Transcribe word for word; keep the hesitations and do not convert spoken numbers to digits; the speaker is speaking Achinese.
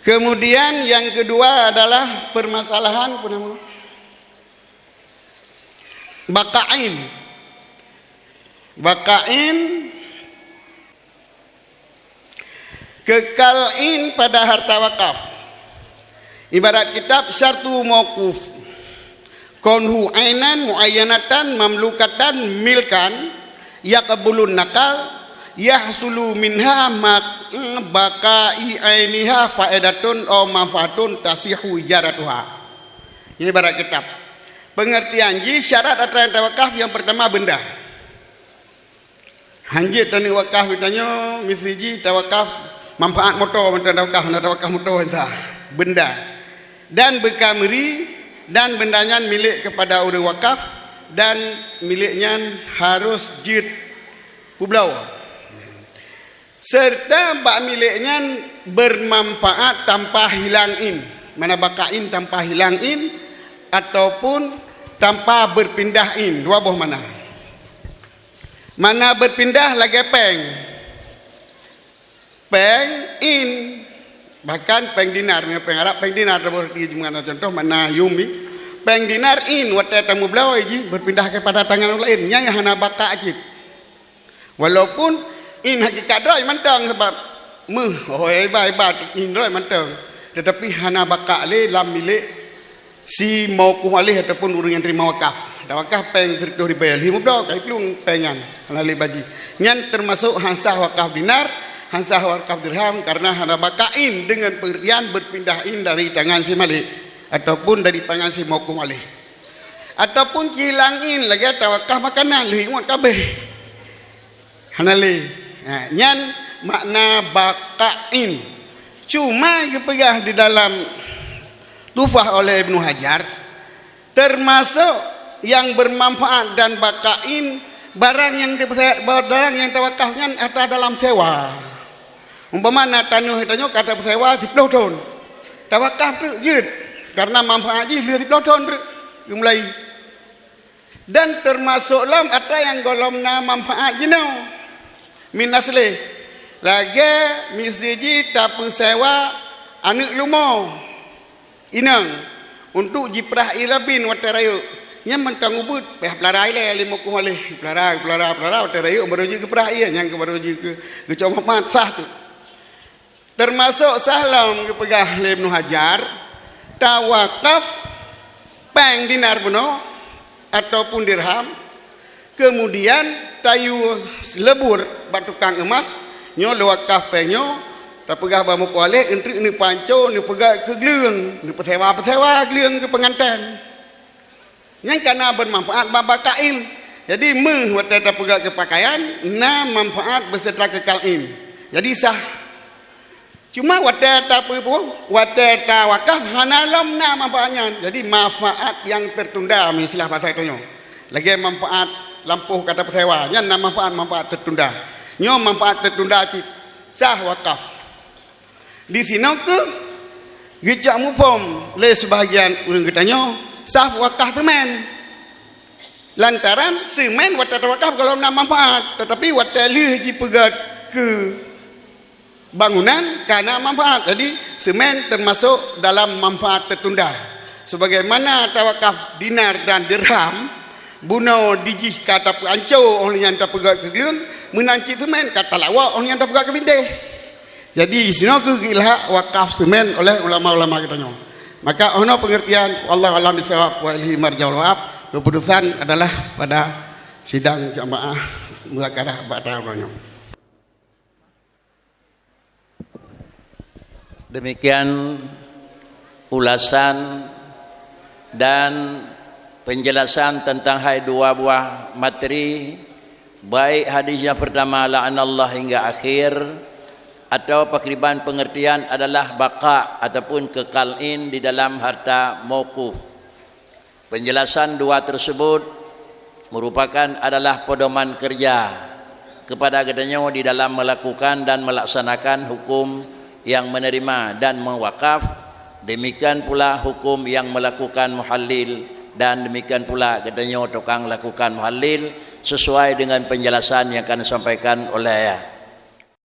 Kemudian yang kedua adalah permasalahan apa nama? Baqain. Baqain, kekalin pada harta wakaf. Ibarat kitab syartu mauquf. Kaunhu ainan muayyanatan mamlukatan milkan yaqbulun naqal yahsulu minha ma-, baqa'i ainiha faedatun aw manfaatun tasihu ijaratuha. Ini ibarat kitab. Pengertian jih, syarat atra nyang tawakaf yang pertama benda. Hanjeuet taneuk wakaf geutanyoe, misi jih tawakaf manfaat moto, mantong tawakaf, hana tawakaf moto, entah. Benda. Dan beuka meuri, dan benda nyan milék keupada ureuëng wakaf, dan milék nyan harôh jeuet peubloe. Serta bak milék nyan bermanfaat tanpa hilang in. Mana baqain tanpa hilang in, ataupun tanpa berpindah in. Dua boh mana. Mana berpindah lagée péng. Péng in. Bahkan péng dinar, meunyoe péng Arab, péng dinar, contoh mana yumi. Péng dinar in, watée tameubloe jih, berpindah kepada tangan ureuëng laén. Nyan nyang hana baqa cit. Walaupun in hakikat droe mantong, sebab méuh, oh, hebat-hebat, in droe mantong. Tetapi hana baqa lé lam milék si mauquf alaih ataupun ureuëng nyang terima wakaf. Tawakaf péng seratus ribèe, lheuh meubloe ka iplueng péng nyan, hana lé baji. Nyan termasuk han sah wakaf dinar, han sah wakaf dirham, karena hana baqain dengan pengertian berpindah in dari tangan si malik ataupun dari tangan si mauquf alaih. Ataupun cilang in lagée tawakaf makanan, lheuh ingat kabeh. Hana lé. Ha, nyan makna baqain. Cuma geupeugah di dalam Tuhfah oleh Ibnu Hajar, termasuk yang bermanfaat dan baqain, barang yang dipeusaya-, barang yang tawakaf nyan atra dalam sewa. Umpama na tanoh tanyoe ka tapeusewa siploh thon. Tawakaf treuk jeuet, karena manfaat jih lheuh siploh thon treuk geumulai. Dan termasuk lom atra nyang gohlom na manfaat jinoe. Min aslih, lagée misi jih tapeusewa aneuëk leumo inong untuk jiprah ié labin watée rayeuk. Nyan mantong ubit, payah peulara ilée lé mauquf alaih, peulara, peulara, peulara, watée rayeuk baru jeuet geuprah ié, nyan keuh baru jeuet geu-, geucok manfaat sah tu. Termasuk sah lom geupeugah lé Ibnu Hajar, tawakaf péng dinar bunoe ataupun dirham, kemudian tayue leubur bak tukang eumas, nyoe lé wakaf péng nyoe, tapeugah bak mauquf alaih, eunteuk neupanco, neupeugét keu gleueng, neupeusewa-peusewa gleueng keu peunganten. Nyan ka na bermanfaat bak baqain. Jadi, méuh watée tapeugét keu pakaian, na manfaat beserta keukalin. Jadi, sah. Cuma watée tapeupu-, watée tawakaf, hana lom na manfaat nyan. Jadi, manfaat yang tertunda, istilah bahasa tanyoe. Lagée manfaat lampôh ka tapeusewa, nyan na manfaat-manfaat tertunda. Nyoe manfaat tertunda cit, sah wakaf. Di sinoe keuh geucok muphom lé sebahagian ureuëng geutanyoe sah wakaf seumén. Lantaran seumén watée tawakaf gohlom na manfaat, tetapi watée lheuh jipeugét keu bangunan ka na manfaat. Jadi, seumén termasuk dalam manfaat tertunda. Sebagaimana tawakaf dinar dan dirham, bunoe dijih ka tapeuanco óh lheueh nyan tapeugét keu gleueng, meunan cit seumén ka talawok óh lheueh nyan tapeugét keu bintéh. Jadi, sinoe keuh geuilhak wakaf seumén oleh ulama-ulama geutanyoe. Maka, oh noe pengertian, wallahu a'lam bissawab, wa ilaihi marja'ul ma'ab, keputusan adalah pada sidang jamaah muzakarah bak taun nyoe. Demikian ulasan dan penjelasan tentang hai dua buah materi, baik hadis yang pertama, la'anallah, hingga akhir, atau pakriban pengertian adalah baqa ataupun kekalin di dalam harta mauquf. Penjelasan dua tersebut merupakan adalah pedoman kerja kepada geutanyoe di dalam melakukan dan melaksanakan hukum yang menerima dan mewakaf, demikian pula hukum yang melakukan muhallil, dan demikian pula geutanyoe tukang lakukan muhallil, sesuai dengan penjelasan yang akan disampaikan oleh